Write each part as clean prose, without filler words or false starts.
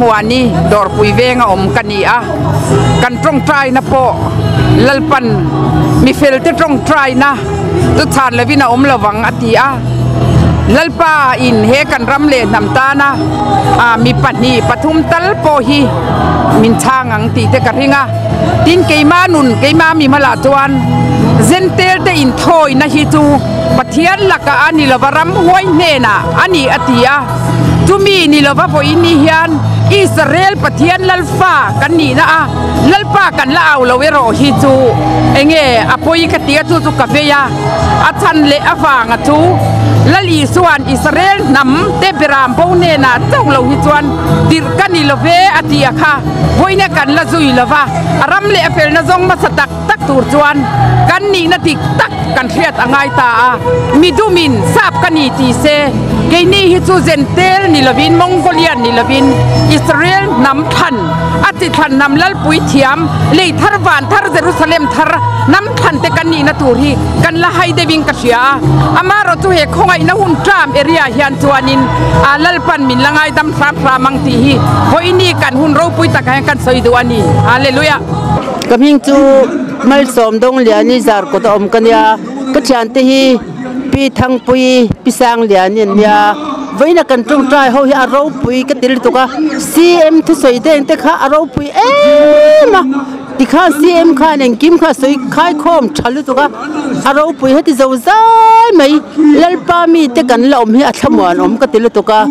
Lalmuani Dawrpui venga awm ka ni a, kan tawngtaina pawh Lalpan mifelte tawngtaina chu chhan lovin a awm lovang a ti a. Lalpa in he kan ram leh hnam tana mi pahnih pathum tal pawh hi min chhang ang tih te ka ring a. Tin keima nun keima mi hmalah chuan Zentel te inthawina hi chu Pathian lakah a ni lova ramhuai hnenah a ni a ti a. Chumi ni lova vawiin ni hian Israel Pathian Lalfa kan nihna a Lalpa kan la au lo erawh hi chu enge a pawi ka ti a chu chu ka vei a. A chhan leh avanga chu Lal Isua'n Israel hnam te beram bo hnenah chauh lo hi chuan tirh ka ni lo ve a ti a kha vawiin kan la zui lo va, a ram leh a felna zawng hmasa tak tak tur chuan kan nihna dik tak kan hriat a ngai ta a, midumin sap ka ni ti se keini hi chu Zentel ni lovin Mongolian ni lovin Israel hnam thlan a chi thlan hnam Lalpui thiam lei thar van thar Jerusalem thar hnam thlan te kan nihna tur hi kan la hai deuhin ka hria a, amaherawh chu he khawngaihna hun tram area hian chuanin a Lalpan min la ngaidam hram hram ang tih hi vawiini kan hun ropui takah hian kan sawi duh a ni. Hallelujah. Ka hming chu Malsawm Dawngliani Zarkawt a awm ka nia, ka thiante hi Pi Thangpuii, Pi Sangliani an nia, vawiina kan tawngtai ho hi a ropui ka ti lutuk a, CM thusawi deng te kha a ropui em a. Tikhan CM khan engkim kha a sawi khaikhawm tha lutuk a, a ropui heti zo zai mai, Lalpa mite kan la awm hi a thlamuan awm ka ti lutuk a,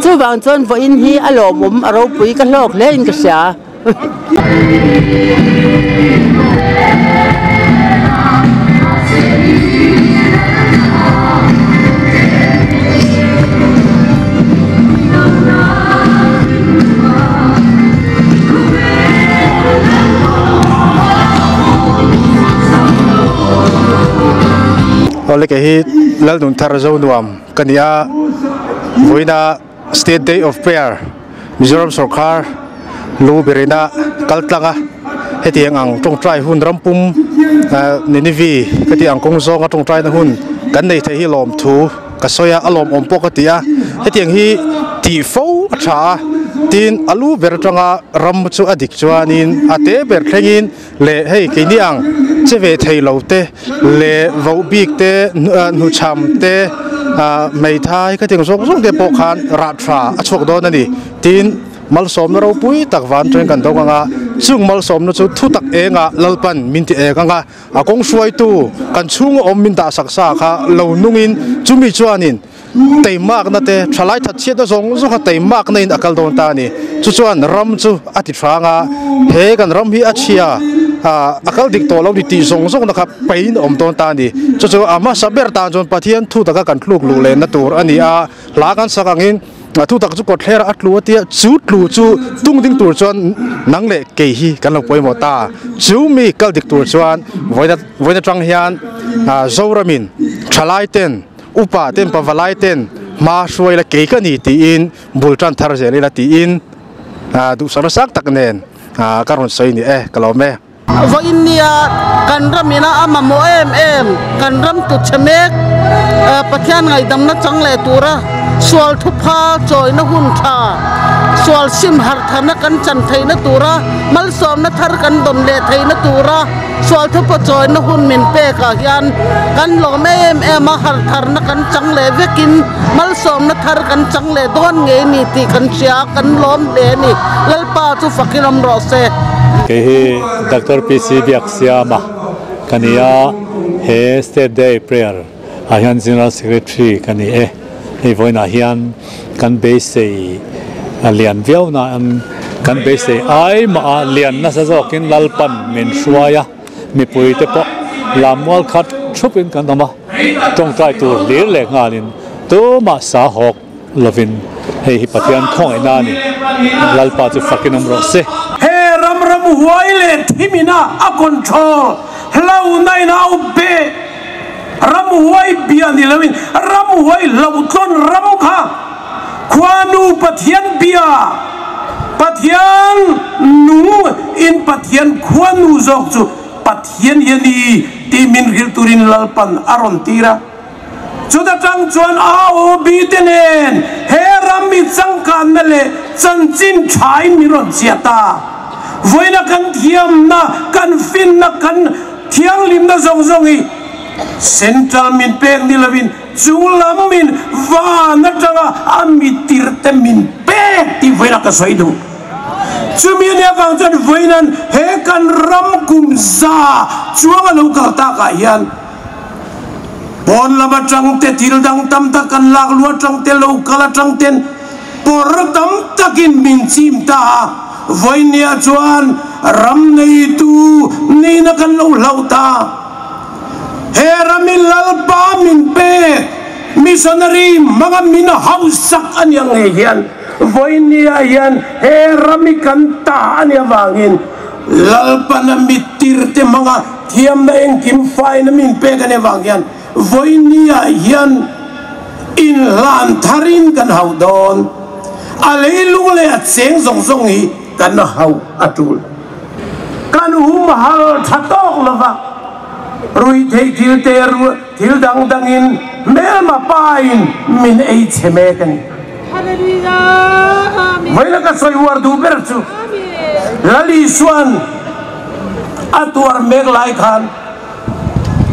chuvang chuan vawiin hi a lawmawm a ropui ka hlawk hle in ka hria. Awle kei hi Lalnun thar zo nuam ka ni a, vawiina State Day of Prayer Mizoram sawrkar lu berina kal tlang a, hetiang ang tawngtai hun rampum Ninive ka tih ang kawng zawnga tawngtaina hun kan nei theih hi lawmthu ka sawi a, a lawmawm pawh ka ti a, hetiang hi tih fo a tha a, tin a lu ber atanga ram chu a dik chuanin a te ber thlengin leh hei keini ang che ve thei lo te leh voh bik te hnuchham te ah hmeithai ka tih ang zawng zawng te pawh khan rah tha a chhuak dawn a ni tin. Malsawmna ropui tak van teng kan dawng ang a, chung malsawmna chu thu tak engah Lalpan min ti ek ang a, a kawng hruaitu kan chhunga awm min dah sak sa kha lo nungin chumi chuanin teimakna te thalai thatchhiatna zawng zawng kha teimakna in a kal dawn ta a ni. Chu chuan ram chu a ti hrang a, he kan ram hi a chhia a kal dik tawh lo ni tih zawng zawngna kha peiin a awm dawn ta a ni. Chu chu a hmasa ber tan chuan Pathian thu taka kan tluk luh lehna tur a ni a, hla kan sak angin. A thu tak chu kawtthler a tlu a tia, chu tlu chu tung ding tur chuan nang leh kei hi kan lo pawimawh ta. Chu mi kal dik tur chuan vawiin vawiin atang hian Zoramin thalai ten, upa ten, pavalai ten hma hruai la kei ka ni tiin bul tan thar zel ila tiin duhsakna sang tak nen ka rawn sawi ni e, ka lawm e. Vawiin nia kan ram ina a mamawh em em, kan ram tu chhe mek Pathian ngaihdamna chang leh tura sual thupha chawina hun tha, sual sim harh tharna kan chan theihna tura malsawmna thar kan dawn leh theihna tura sual thupha chawina hun min pekah hian kan lawm em em a, harh tharna kan chang leh vekin malsawmna thar kan chang leh dawn ngei ni tih kan hria a, kan lawm hle a ni. Lalpa chu fakin awm rawh se. Kei hi Doctor PC Biaksiama ka ni a, he State Day Prayer ah hian General Secretary ka ni e. Hei vawiinah hian kan beisei lian viau nain kan beisei ai mah a lian nasa zawkin Lalpan min hruai a, mipui te pawh lammual khat thupin kan awm a, tawngtai tur hlir leh nghalin tumah sa hawk lovin hei hi Pathian khawngaihna a ni. Lalpa chu fakin awm rawh se. He ram ram huai leh thimina a control hlauhna in a up be. Ram huai bia ni loin ram huai hlauhtlawn ram kha Khuanu Pathian bia Pathian nung in Pathian Khuanu zawk chu Pathian hi a ni tih min hrilh turin Lalpan a rawn tir a. Chuta tang chuan AOB te nen he ram mi changkanna leh Chanchin thain min rawn chhiat ta. Vawiina kan thiamna, kan finna, kan thianghlimna zawng zawng hi Central min pek ni lovin chung lam min van atanga a mitirte min pek tih vawiina ka sawi duh. Chumi a nih avang chuan vawiinan he kan ram kum za chuang a lo kal takah hian Pawn lam atang te, thil dang tam tak kan lak lu atang te, lo kal atang ten pawr tam takin min chim ta a, vawinia chuan ram neitu nihna kan lo hlauh ta. He ramin Lalpa min pek, missionary hmanga min hausak a nia ngei hian vawinia hian he ram hi kan ta a nih avangin Lalpana mittir te hmanga Thiamna engkim faina min pek a nih avang hian vawinia hian inhlan tharin kan hauh dawn. A leilung leh a cheng zawng zawng hi kan hauh a tul. Kan humhal tha tawk lova ruihtheih thil te thil dang dangin hmelma pain min ei chhe mek a ni. Vawiina ka sawi uar duh ber chu Lal Isua'n a tuar mek lai khan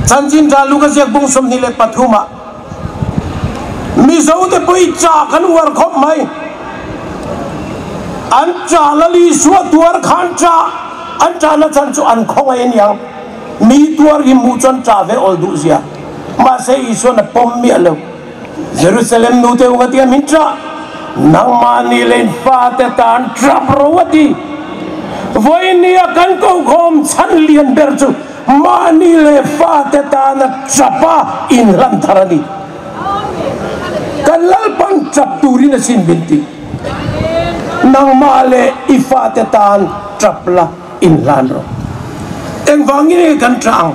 Chanchin Tha Luka ziak bung 23 ah Mizo te pawh i chah kan uar khawp mai. An chah Lal Isua tuar khan chah an chahna chhan chu an khawngaih a niang. Mi tuar hi hmuh chuan chah ve awl duh zia. Mahse Isua'n a pawm miah lo. Jerusalem nu te unga tia min ṭah, nangmahni leh in fate tan ṭap ro a ti. Vawinia kan kokhawm chhan lian ber chu mahni leh fate tana ṭap a inhlan thar a ni. Kan Lalpan ṭap turin a sin min ti. Nangmah leh i fate tan ṭap la inhlan rawh. Engvangin nge kan ṭah ang?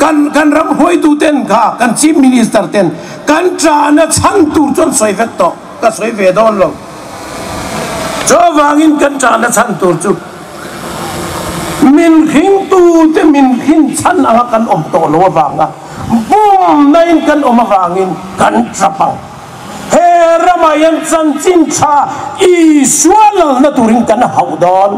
Kan kan ram hruaitu ten kha kan Chief Minister ten kan chahna chhan tur chuan sawi vek tawh, ka sawi ve dawn lo. Chuvangin kan chahna chhan tur chu min hringtu te min hrin chhan anga kan awm tawh lo avanga bumna in kan awm avangin kan chap ang. He ramah hian chanchin tha Isua lalna turin kan hauh dawn.